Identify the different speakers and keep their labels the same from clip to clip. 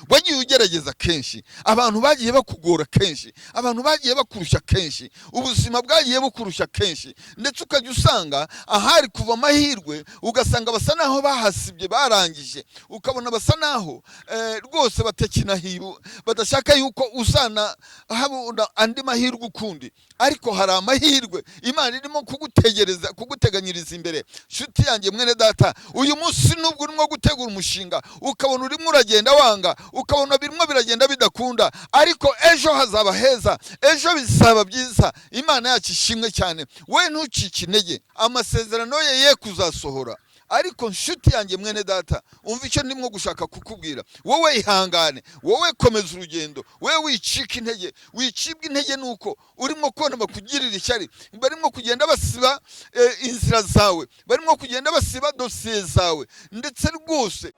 Speaker 1: Wagiye ugerageza kenshi, abantu bagiye bakugora kenshi, abantu bagiye bakurushya kenshi, ubuzima bwagiye bukurushya kenshi, ndetse ukajya usanga ahari kuva amahirwe ugasanga basa naho bahasibye barangije, ukabona basa naho rwose batakinahibu, badashaka yuko uzana habona andi mahirwe ukundi. Ariko hari amahirwe Imana irimo kugutegereza, kuguteganyiriza imbere. Nshuti yanjye, mwene data, uyu munsi nubwo urimo gutegura umushinga ukabona urimo uragenda wanga, ukabona birimo biragenda bidakunda, ariko ejo hazaba heza, ejo bizaba byiza. Imana yacu ishimwe cyane. We ntucike intege, amasezerano ye ye kuzasohora. Ariko nshuti yanjye, mwene data, umva icyo ndimo gushaka kukubwira: wowe ihangane, wowe komeza urugendo, wowe wicika intege, wicibwa intege nuko urimo kubona bakugirira ishyari, barimo kugenda basiba inzira zawe, barimo kugenda basiba dosiye zawe, ndetse rwose.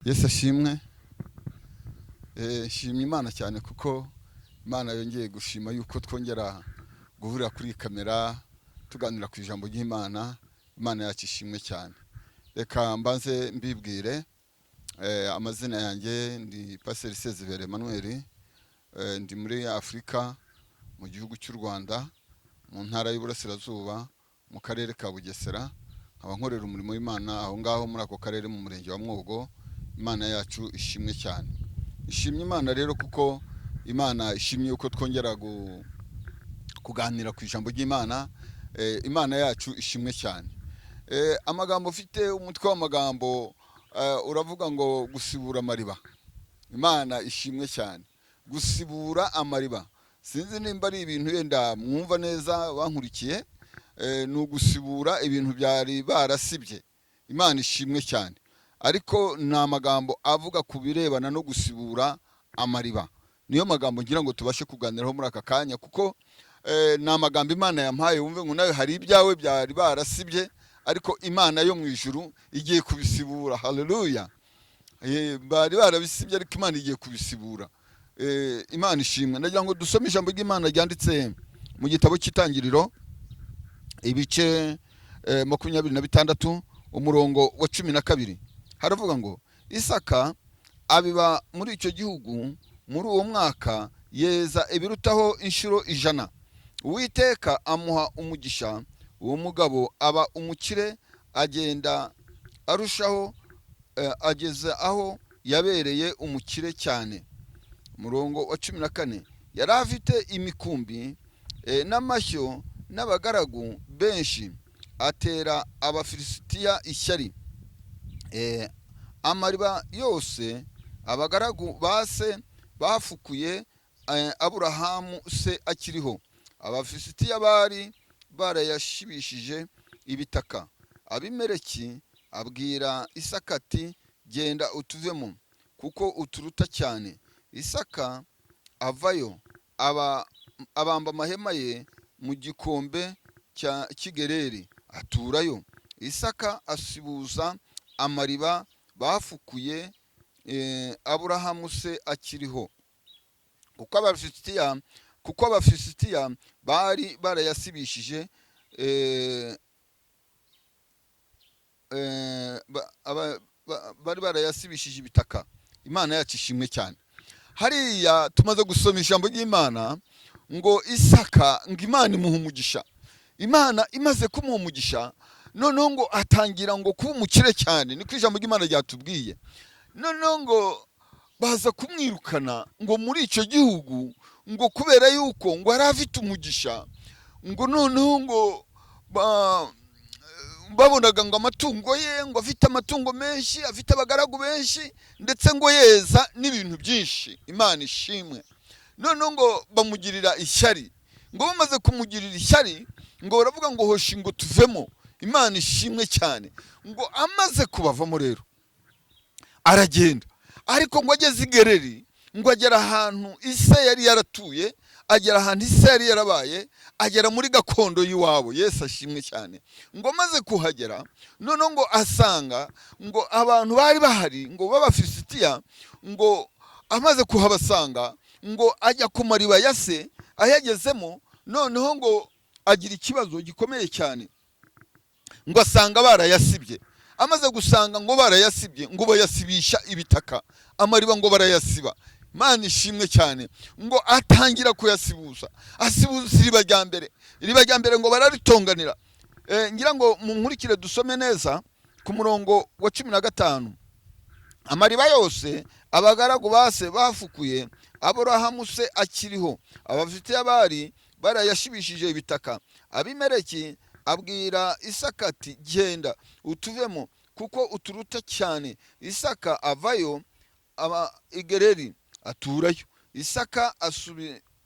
Speaker 1: Yesu ashimwe. Nshimye Imana cyane kuko Imana yongeye gushima yuko twongera guhurira kuri iyi kamera tuganira ku ijambo ry'Imana. Imana yacu ishimwe cyane. Reka mbanze mbibwire amazina yanjye: ndi Pasiteri Sezibera Emmanuel, ndi muri Afurika, mu gihugu cy'u Rwanda, mu ntara y'Iburasirazuba, mu karere ka Bugesera, nkaba nkorera umurimo w'Imana aho ngaho muri ako karere, mu murenge wa Mwogo. Imana yacu ishimwe cyane. Ishimye Imana rero kuko Imana ishimye yuko twongera kuganira ku ijambo ry'Imana. Imana yacu ishimwe cyane. Amagambo ufite, umutwe w'amagambo uravuga ngo "Gusibura amariba". Imana ishimwe cyane. Gusibura amariba, sinzi nimba ari ibintu yenda mwumva neza bankurikiye. Ni ugusibura ibintu byari barasibye. Imana ishimwe cyane. Ariko ni amagambo avuga ku birebana no gusibura amariba. Niyo magambo ngira ngo tubashe kuganiraho muri aka kanya, kuko ni amagambo Imana yampaye. Wumve ngo nawe hari ibyawe byari barasibye, ariko Imana yo mu ijuru igiye kubisibura. Haleluya! Bari barabisibye, ariko Imana igiye kubisibura. Imana ishimwe. Ndagira ngo dusome ijambo ry'Imana ryanditse mu gitabo cy'Itangiriro, ibice 26, umurongo wa 12. Haravuga ngo: "Isaka abiba muri icyo gihugu, muri uwo mwaka yeza ibirutaho inshuro 100. Uwiteka amuha umugisha. Uwo mugabo aba umukire, agenda arushaho, ageze aho yabereye umukire cyane." Umurongo wa 14: "Yari afite imikumbi n'amashyo n'abagaragu benshi, atera Abafilisitiya ishyari. Amariba yose abagaragu ba se bafukuye Aburahamu se akiriho, Abafilisitiya bari barayashibishije ibitaka. Abimeleki abwira Isaka ati: 'Genda utuvemo, kuko uturuta cyane.' Isaka avayo, aba abamba amahema ye mu gikombe cya Kigereri, aturayo. Isaka asibuza amariba bafukuye Aburahamu se akiriho, kuko Abafilisitiya bari barayasibishije bari barayasibishije ibitaka." Imana yacu ishimwe cyane. Hariya tumaze gusoma ijambo ry'Imana ngo Isaka, ngo Imana imuha umugisha. Imana imaze kumuha umugisha, noneho ngo atangira ngo kuba umukire cyane, niko ijambo ry'Imana ryatubwiye. Noneho ngo baza kumwirukana ngo muri icyo gihugu, ngo kubera yuko ngo yari afite umugisha, ngo noneho ngo babonaga ngo amatungo ye, ngo afite amatungo menshi, afite abagaragu benshi, ndetse ngo yeza n'ibintu byinshi. Imana ishimwe. Noneho ngo bamugirira ishyari. Ngo bamaze kumugirira ishyari, ngo baravuga ngo: "Hoshi, ngo tuvemo." Imana ishimwe cyane. Ngo amaze kubavamo rero aragenda, ariko ngo ageze i Gereri, ngo agera ahantu ise yari yaratuye, agera ahantu ise yari yarabaye, agera muri gakondo y'iwabo. Yesu ashimwe cyane. Ngo amaze kuhagera, noneho ngo asanga ngo abantu bari bahari, ngo b'Abafilisitiya. Ngo amaze kuhabasanga, ngo ajya ku mariba ya se. Ayagezemo Noneho ngo agira ikibazo gikomeye cyane, ngo asanga barayasibye. Amaze gusanga ngo barayasibye, ngo bayasibisha ibitaka, amariba ngo barayasiba. Imana ishimwe cyane. Ngo atangira kuyasibuza, asibuza iriba rya mbere. Iriba rya mbere ngo bararitonganira. Ngira ngo munkurikire, dusome neza ku murongo wa 15. Amariba yose abagaragu ba se bafukuye Aburahamu se akiriho, Abafilisitiya bari barayashibishije ibitaka. Abimeleki abwira Isaka ati: "Genda utuvemo, kuko uturuta cyane." Isaka avayo, aba i Gereri, aturayo. Isaka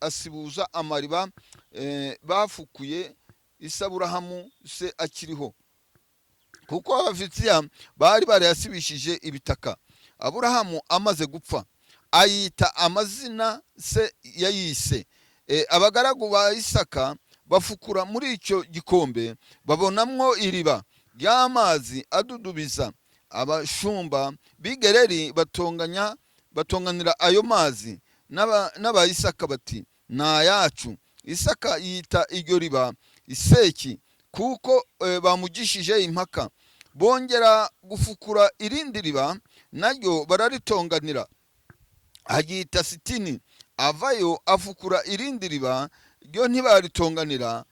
Speaker 1: asibuza amariba bafukuye ise Aburahamu se akiriho, kuko Abafilisitiya bari barayasibishije ibitaka. Aburahamu amaze gupfa, ayita amazina se yayise. Abagaragu ba Isaka bafukura muri icyo gikombe, babonamwo iriba ry'amazi adudubiza. Abashumba b'i Gereri batonganira ayo mazi n'aba Isaka bati: "Ni ayacu." Isaka yita iryo riba Iseki, kuko bamugishije impaka. Bongera gufukura irindi riba, naryo bararitonganira, aryita Sitini. Avayo, afukura irindi riba, ryo ntibaritonganira,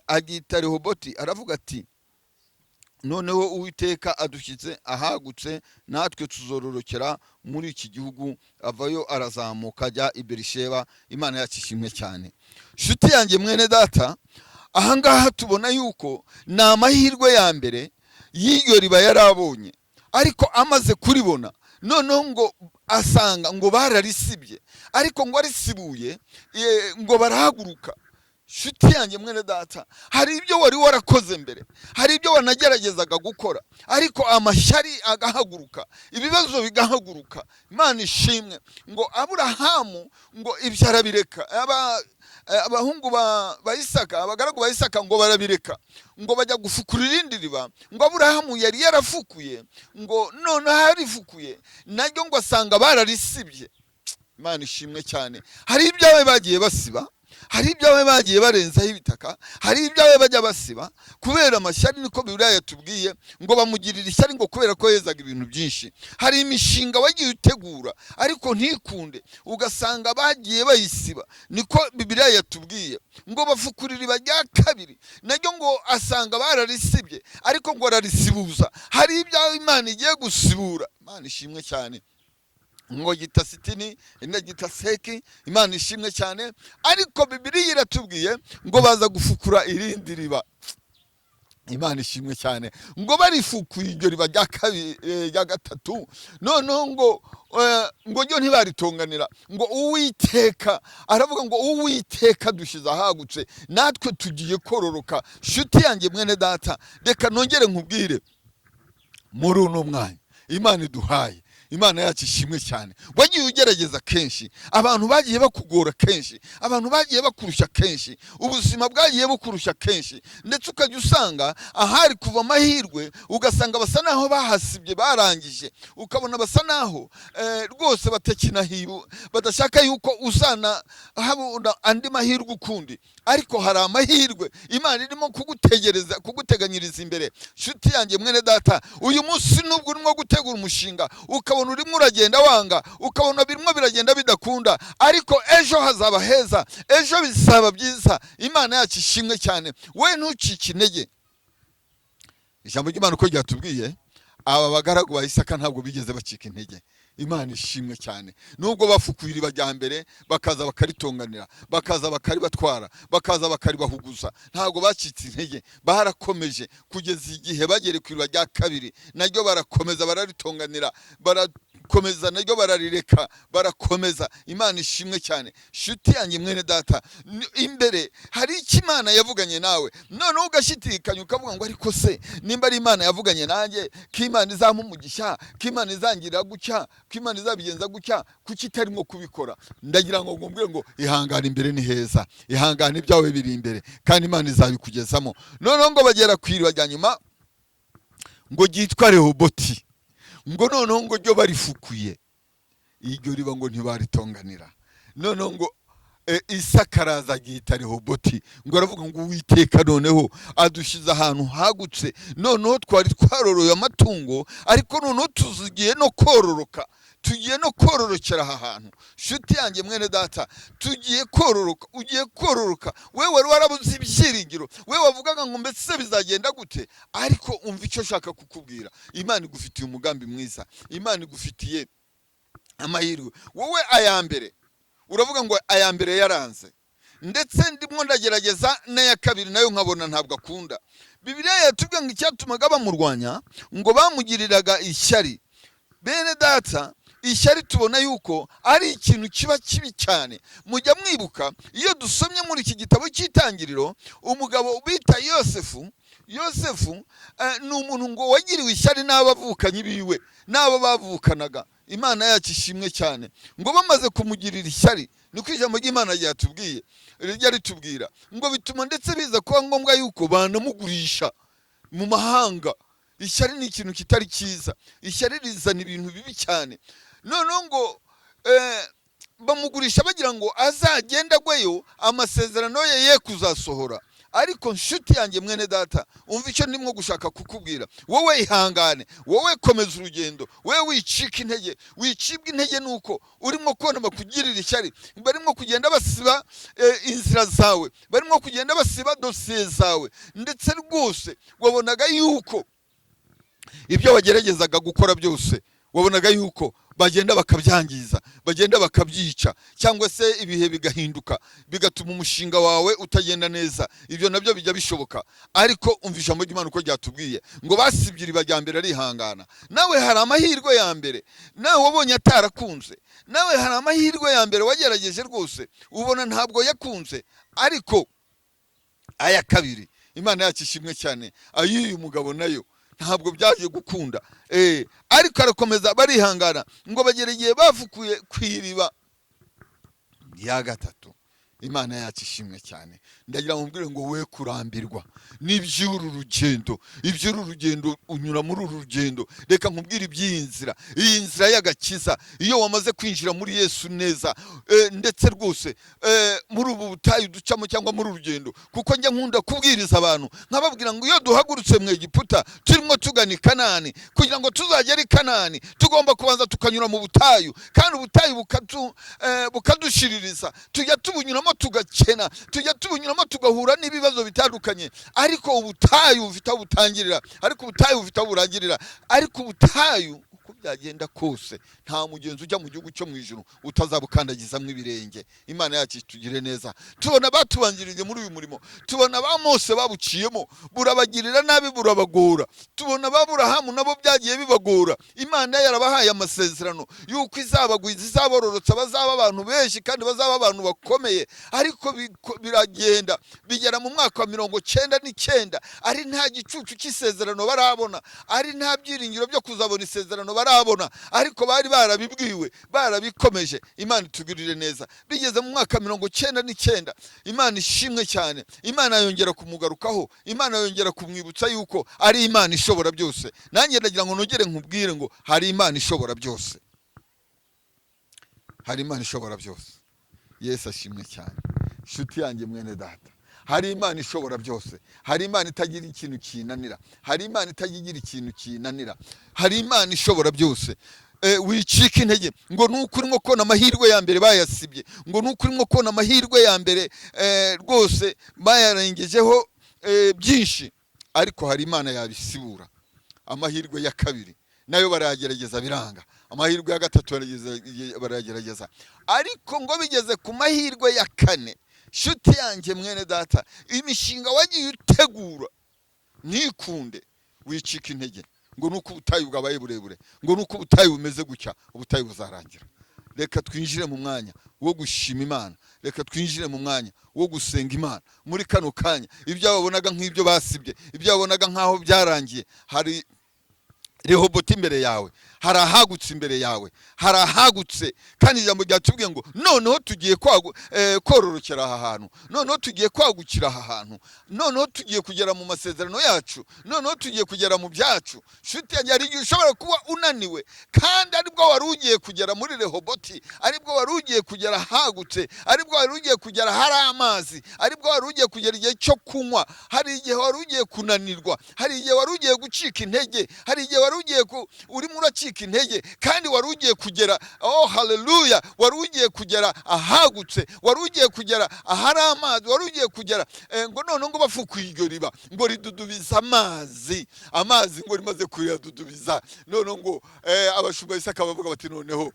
Speaker 1: aryita Rehoboti. Aravuga ati: "Noneho Uwiteka adushyize ahagutse, natwe tuzororokera muri iki gihugu." Avayo, arazamuka, ajya i Berisheba. Imana yacu ishimwe cyane. Nshuti yanjye, mwene data, ahangaha tubona yuko ni amahirwe ya mbere y'iryo riba yari abonye. Ariko amaze kuribona, noneho ngo asanga ngo bararisibye. Ariko ngo arisibuye, ngo barahaguruka. Nshuti yanjye, mwene data, hari ibyo wari warakoze mbere, hari ibyo wanageragezaga gukora, ariko amashyari agahaguruka, ibibazo bigahaguruka. Imana ishimwe. Ngo Aburahamu ngo ibyo arabireka. Abahungu ba Isaka, abagaragu ba Isaka, ngo barabireka, ngo bajya gufukura irindi riba ngo Aburahamu yari yarafukuye. Ngo noneho yarifukuye naryo, ngo asanga bararisibye. Imana ishimwe cyane. Hari ibyawe bagiye basiba, hari ibyawe bagiye barenzaho ibitaka, hari ibyawe bajya basiba kubera amashyari. Niko Bibiliya yatubwiye, ngo bamugirira ishyari ngo kubera ko yezaga ibintu byinshi. Hari imishinga wagiye utegura ariko ntikunde, ugasanga bagiye bayisiba. Niko Bibiliya yatubwiye. Ngo bafukura iriba rya kabiri, naryo ngo asanga bararisibye, ariko ngo ararisibuza. Hari ibyawe Imana igiye gusibura. Imana ishimwe cyane. Ngo gita Sitini, indi gita Seki. Imana ishimwe cyane. Ariko Bibiliya iratubwiye ngo baza gufukura irindi riba. Imana ishimwe cyane. Ngo barifukuye iryo riba rya kabiri, rya gatatu, noneho ngo ryo ntibaritonganira. Ngo Uwiteka aravuga ngo: "Uwiteka dushyize ahagutse, natwe tugiye kororoka." Shuti yanjye, mwene data, reka nongere nkubwire muri uno mwanya Imana iduhaye. Imana yacu ishimwe cyane. Wagiye ugerageza kenshi, abantu bagiye bakugora kenshi, abantu bagiye bakurushya kenshi, ubuzima bwagiye bukurushya kenshi, ndetse ukajya usanga ahari kuva amahirwe ugasanga basa naho bahasibye, barangije, ukabona basa naho rwose batakinahibu, badashaka yuko uzana habona andi mahirwe ukundi. Ariko hari amahirwe Imana irimo kugutegereza, kuguteganyiriza imbere. Nshuti yanjye, mwene data, uyu munsi nubwo urimo gutegura umushinga, ukabona urimo uragenda wanga, ukabona birimo biragenda bidakunda, ariko ejo hazaba heza, ejo bizaba byiza. Imana yacu ishimwe cyane. We ntucike intege. Ijambo ry'Imana uko ryatubwiye, aba bagaragu ba Isaka ntabwo bigeze bacika intege. Imana ishimwe cyane. Nubwo bafukuye iriba rya mbere, bakaza bakaritonganira, bakaza bakaribatwara, bakaza bakaribahuguza, ntabwo bacitse intege. Barakomeje kugeza igihe bagere ku iriba rya kabiri, naryo barakomeza bararitonganira, barakomeza naryo bararireka, barakomeza. Imana ishimwe cyane. Shuti yanjye, mwene data, imbere hari icyo Imana yavuganye nawe, noneho ugashidikanya, ukavuga ngo: "Ariko se nimba ari Imana yavuganye nanjye ko Imana izampa umugisha, ko Imana izangirira gutya, ko Imana izabigenza gutya, kuki itarimo kubikora?" Ndagira ngo ngumbwire ngo ihangane, imbere ni heza. Ihangane, ibyawe biri imbere kandi Imana izabikugezamo. Noneho ngo bagera ku iriba rya nyuma, ngo ryitwa Rehoboti. Ngo noneho ngo ryo barifukuye iryo riba, ngo ntibaritonganira. Noneho ngo Isaka araza agihita Rehoboti, ngo aravuga ngo Uwiteka noneho adushyize ahantu hagutse, noneho twari twaroroye amatungo, ariko noneho tuzigiye no kororoka, tugiye no kororokera aha hantu. Shuti yanjye mwene data, tugiye kororoka, ugiye kororoka. We wari warabuze ibyiringiro, we wavugaga ngo mbese bizagenda gute? Ariko umva icyo nshaka kukubwira: Imana igufitiye umugambi mwiza, Imana igufitiye amahirwe. Wowe aya mbere uravuga ngo aya mbere yaranze, ndetse ndimo ndagerageza n'aya kabiri nayo nkabona ntabwo akunda. Bibiliya yatubwiye ngo icyatumaga bamurwanya ngo bamugiriraga ishyari. Bene data, ishyari tubona yuko ari ikintu kiba kibi cyane. Mujya mwibuka iyo dusomye muri iki gitabo cy'Itangiriro, umugabo bita Yosefu. Yosefu ni umuntu ngo wagiriwe ishyari n'abavukanyi biwe, n'abo bavukanaga. Imana yacu ishimwe cyane. Ngo bamaze kumugirira ishyari, niko ijambo ry'Imana ryatubwiye, rijya ritubwira ngo bituma ndetse biza kuba ngombwa yuko banamugurisha mu mahanga. Ishyari ni ikintu kitari cyiza, ishyari rizana ibintu bibi cyane. Noneho ngo bamugurisha bagira ngo azagende agweyo, amasezerano ye ye kuzasohora. Ariko nshuti yanjye mwene data, umva icyo ndimo gushaka kukubwira: wowe ihangane, wowe komeza urugendo, wowe wicika intege, wicibwa intege nuko urimo kubona bakugirira ishyari, barimo kugenda basiba inzira zawe, barimo kugenda basiba dosiye zawe, ndetse rwose wabonaga yuko ibyo wageragezaga gukora byose, wabonaga yuko bagenda bakabyangiza, bagenda bakabyica, cyangwa se ibihe bigahinduka bigatuma umushinga wawe utagenda neza. Ibyo nabyo bijya bishoboka. Ariko umva ijambo ry'Imana uko ryatubwiye ngo basibye iriba rya mbere, arihangana. Nawe hari amahirwe ya mbere nawe wabonye atarakunze, nawe hari amahirwe ya mbere wagerageje rwose ubona ntabwo yakunze, ariko aya kabiri, Imana yacu ishimwe cyane, ay'uyu mugabo nayo ntabwo byaje gukunda, ariko arakomeza, barihangana, ngo bagera igihe bafukuye ku iriba rya gatatu. Imana yacu ishimwe cyane. Ndagira ngo mbwire ngo we kurambirwa n'iby'uru rugendo, iby'uru rugendo unyura muri uru rugendo. Reka nkubwire iby'iyi nzira, iyi nzira y'agakiza. Iyo wamaze kwinjira muri Yesu neza, ndetse rwose muri ubu butayu ducamo cyangwa muri uru rugendo, kuko njya nkunda kubwiriza abantu nkababwira ngo iyo duhagurutse mu Egiputa turimo tugana i Kanani, kugira ngo tuzagere i Kanani tugomba kubanza tukanyura mu butayu, kandi ubutayu bukadushiririza. Tujya tubunyuramo tugakena, tujya tubunyuramo tugahura n'ibibazo bitandukanye, ariko ubutayu bufite aho butangirira, ariko ubutayu bufite aho burangirira, ariko ubutayu uko byagenda kose nta mugenzi ujya mu gihugu cyo mu ijuru utazabukandagizamo ibirenge. Imana yacu itugire neza. Tubona batubanjirije muri uyu murimo, tubona ba Mose babuciyemo burabagirira nabi, burabagora. Tubona ba Burahamu nabo byagiye bibagora, Imana yarabahaye amasezerano yuko izabagwiza, izabororotsa, bazaba abantu benshi kandi bazaba abantu bakomeye, ariko biragenda bigera mu mwaka wa 99 ari nta gicucu cy'isezerano barabona, ari nta byiringiro byo kuzabona isezerano barabona, ariko bari barabibwiwe, barabikomeje. Imana itugirire neza. Bigeze mu mwaka 99, Imana ishimwe cyane, Imana yongera kumugarukaho, Imana yongera kumwibutsa yuko ari Imana ishobora byose. Nanjye ndagira ngo nongere nkubwire ngo hari Imana ishobora byose, hari Imana ishobora byose. Yesu ashimwe cyane. Inshuti yanjye mwene data, hari Imana ishobora byose, hari Imana itagira ikintu kinanira, hari Imana itagira ikintu kinanira, hari Imana ishobora byose. Wicika intege ngo nuko urimo kubona amahirwe ya mbere bayasibye, ngo nuko urimo kubona amahirwe ya mbere rwose bayarengejeho byinshi, ariko hari Imana yabisibura. Amahirwe ya kabiri nayo barayagerageza biranga, amahirwe ya gatatu barayagerageza, ariko ngo bigeze ku mahirwe ya kane, shuti yanjye mwene data, imishinga wagiye utegura ntikunde, wicika intege ngo nuko ubutayu bwabaye burebure, ngo nuko ubutayu bumeze gutya. Ubutayu buzarangira. Reka twinjire mu mwanya wo gushima Imana, reka twinjire mu mwanya wo gusenga Imana muri kano kanya. Ibyo wabonaga nk'ibyo basibye, ibyo wabonaga nk'aho byarangiye, hari Rehoboti imbere yawe, hari ahagutse imbere yawe, hari ahagutse. Kandi ijambo ryatubwiye ngo noneho tugiye kororokera aha hantu, noneho tugiye kwagukira aha hantu, noneho tugiye kugera mu masezerano yacu, noneho tugiye kugera mu byacu. Nshuti yanjye, hari igihe ushobora kuba unaniwe kandi aribwo wari ugiye kugera muri Rehoboti, aribwo wari ugiye kugera ahagutse, aribwo wari ugiye kugera hari amazi, aribwo wari ugiye kugera igihe cyo kunywa. Hari igihe wari ugiye kunanirwa, hari igihe wari ugiye gucika intege, hari igihe wari ugiye urimo uracika intege kandi wari ugiye kugera, oh haleluya, wari ugiye kugera ahagutse, wari ugiye kugera ahari amazi, wari ugiye kugera ngo none ngo bafukuye iryo riba ngo ridudubiza amazi, amazi ngo rimaze kuyadudubiza, none ngo abashumba Isaka bavuga bati noneho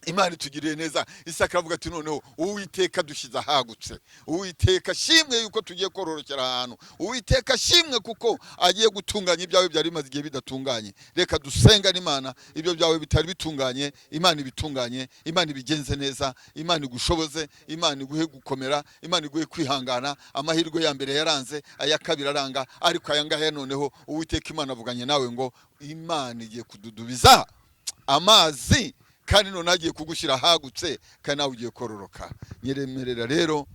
Speaker 1: Imana itugiriye neza. Isaka aravuga ati noneho Uwiteka dushyize ahagutse, Uwiteka ashimwe yuko tugiye kororokera ahantu, Uwiteka ashimwe kuko agiye gutunganya ibyawe byari bimaze igihe bidatunganye. Reka dusengane Imana, ibyo byawe bitari bitunganye Imana ibitunganye, Imana ibigenze neza, Imana igushoboze, Imana iguhe gukomera, Imana iguhe kwihangana. Amahirwe ya mbere yaranze, aya kabiri aranga, ariko aya ngaya noneho Uwiteka Imana avuganye nawe ngo Imana igiye kududubiza amazi, kandi none agiye kugushyira ahagutse, kandi nawe ugiye kororoka. Nyeremerera rero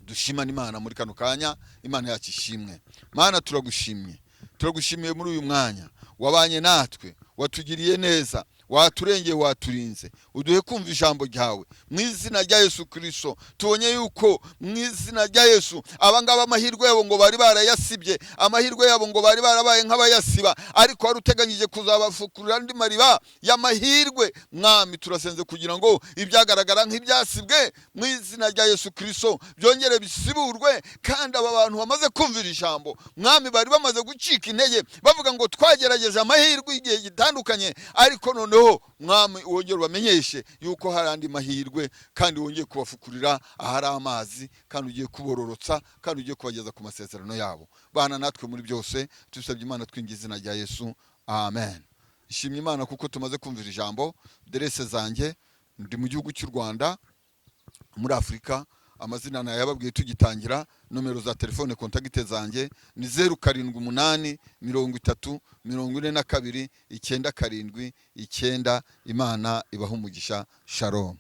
Speaker 1: dushimane Imana muri kano kanya. Imana yacu ishimwe. Mana, turagushimye, turagushimiye muri uyu mwanya wabanye natwe, watugiriye neza, waturengeye, waturinze. Uduhe kumva ijambo ryawe mu izina rya Yesu Kristo. Tubonye yuko mu izina rya Yesu abangaba amahirwe yabo ngo bari barayasibye, amahirwe yabo ngo bari barabaye nk'abayasiba, ariko wari uteganyije kuzabafukurira andi mariba y'amahirwe. Mwami, turasenze kugira ngo ibyagaragara nk'ibyasibwe mu izina rya Yesu Kristo byongere bisiburwe. Kandi aba bantu bamaze kumvira ijambo, Mwami, bari bamaze gucika intege bavuga ngo twagerageje amahirwe igihe gitandukanye, ariko noneho Mwami wongere ubamenyeshe yuko hari andi mahirwe, kandi wongeye kubafukurira ahari amazi, kandi ugiye kubororotsa, kandi ugiye kubageza ku masezerano yabo. Bana natwe muri byose, tubisabye Imana twinjiza izina rya Yesu, amen. Ishimye Imana kuko tumaze kumvira ijambo. Derese zanjye, ndi mu gihugu cy'u Rwanda muri Afurika, amazina nayababwiye tugitangira. Nomero za telefone contact zanjye ni 078 30 42 97 9. Imana ibaha umugisha. Shalom.